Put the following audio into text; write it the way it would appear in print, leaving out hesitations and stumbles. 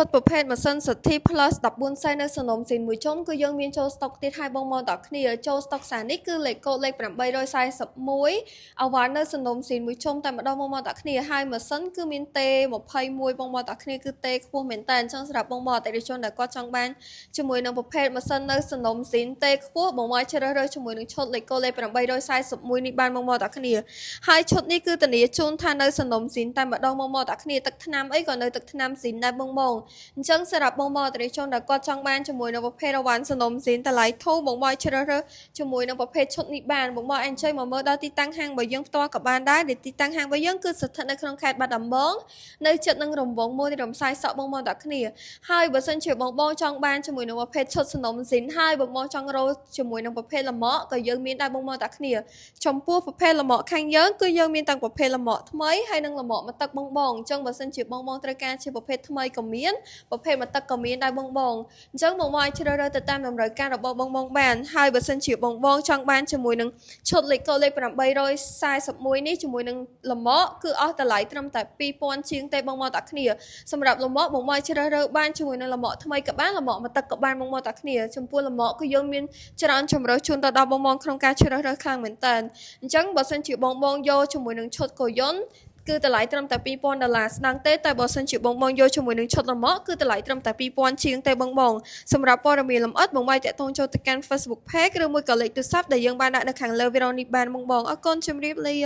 ឈុតប្រភេទម៉ាស៊ីនសទ្ធី Plus 14សេននៅសនំស៊ីនមួយជុំគឺយើងមានចូលស្តុកទៀតហើយបងប្អូនទាំងគ្នាចូលស្តុកសារនេះគឺលេខកូដលេខ841អវ៉ាន់នៅសនំស៊ីនមួយជុំតែម្ដងបងប្អូនទាំងគ្នាហើយម៉ាស៊ីនគឺមានទេ21បងប្អូនទាំងគ្នាគឺទេខ្ពស់មែនតើអញ្ចឹងសម្រាប់បងប្អូនអតិថិជនដែលគាត់ចង់បានជាមួយនឹងប្រភេទម៉ាស៊ីននៅសនំស៊ីនទេខ្ពស់បងប្អូនជ្រើសរើសជាមួយនឹងឈុតលេខកូដលេខ841នេះបានបងប្អូនទាំងគ្នាហើយឈុតនេះគឺធានាជូនថានៅសនំស៊ីនតែម្ដងបងប្អូនទាំងគ្នាទឹកថ្នាំអីក៏នៅទឹកថ្នាំស៊ីនដែរបងបងអញ្ចឹងសម្រាប់បងប្អូនអតិថិជនដែលគាត់ចង់បានជាមួយនឹងប្រភេទរ៉ាវ៉ាន់សនំស៊ីនតម្លៃធូរបងប្អូនជ្រើសរើសជាមួយនឹងប្រភេទឈុតនេះបានបងប្អូនអញ្ជើញមកមើលដល់ទីតាំងហាងរបស់យើងផ្ទាល់ក៏បានដែរដែលទីតាំងហាងរបស់យើងគឺស្ថិតនៅក្នុងខេត្តបាត់ដំបងនៅជិតនឹងរង្វង់មួយនៃរំសាយសក់បងប្អូនទាំងគ្នាហើយបើសិនជាបងបងចង់បានជាមួយនឹងប្រភេទឈុតសនំស៊ីនហើយបងបងចង់រកជាមួយនឹងប្រភេទលម៉កក៏យើងមានដែរបងប្អូនទាំងគ្នាចំពោះប្រភេទលម៉កខាងយើងគឺយើងមានទាំងប្រភេទលម៉កថ្មីហើយនិងលម៉កមកទឹកបងបងអញ្ចឹងបើសិនជាបងបងត្រូវការជាប្រភេទថ្មីក៏មានប្រភេទមកទឹកក៏មានដែរបងបងអញ្ចឹងបងបងអាចជ្រើសរើសទៅតាមតម្រូវការរបស់បងបងបានហើយបើសិនជាបងបងចង់បានជាមួយនឹងឈុតលេខកូដលេខ841នេះជាមួយនឹងលម៉កគឺអស់តម្លៃត្រឹមតែ2000ជាងទេបងបងតាគ្នាសម្រាប់លម៉កបងបងជ្រើសរើសបានជាមួយនឹងលម៉កថ្មីក៏បានលម៉កមកទឹកក៏បានបងបងតាគ្នាចំពោះលម៉កគឺយើងមានច្រើនជម្រើសជូនទៅដល់បងបងក្នុងការជ្រើសរើសខ្លាំងមែនតើអញ្ចឹងបើសិនជាបងបងយកជាមួយនឹងឈុតកូយុនគឺតម្លៃត្រឹមតែ2000ដុល្លារស្ដាងទេតែបើសិនជាបងបងយកជាមួយនឹងឈុតលម៉កគឺតម្លៃត្រឹមតែ2000ជាងទេបងបងសម្រាប់ព័ត៌មានលម្អិតបងបងតាក់ទងចូលទៅកាន់ Facebook Page ឬមួយក៏លេខទូរស័ព្ទដែលយើងបានដាក់នៅខាងលើវីដេអូនេះបានបងបងអរគុណជម្រាបលា។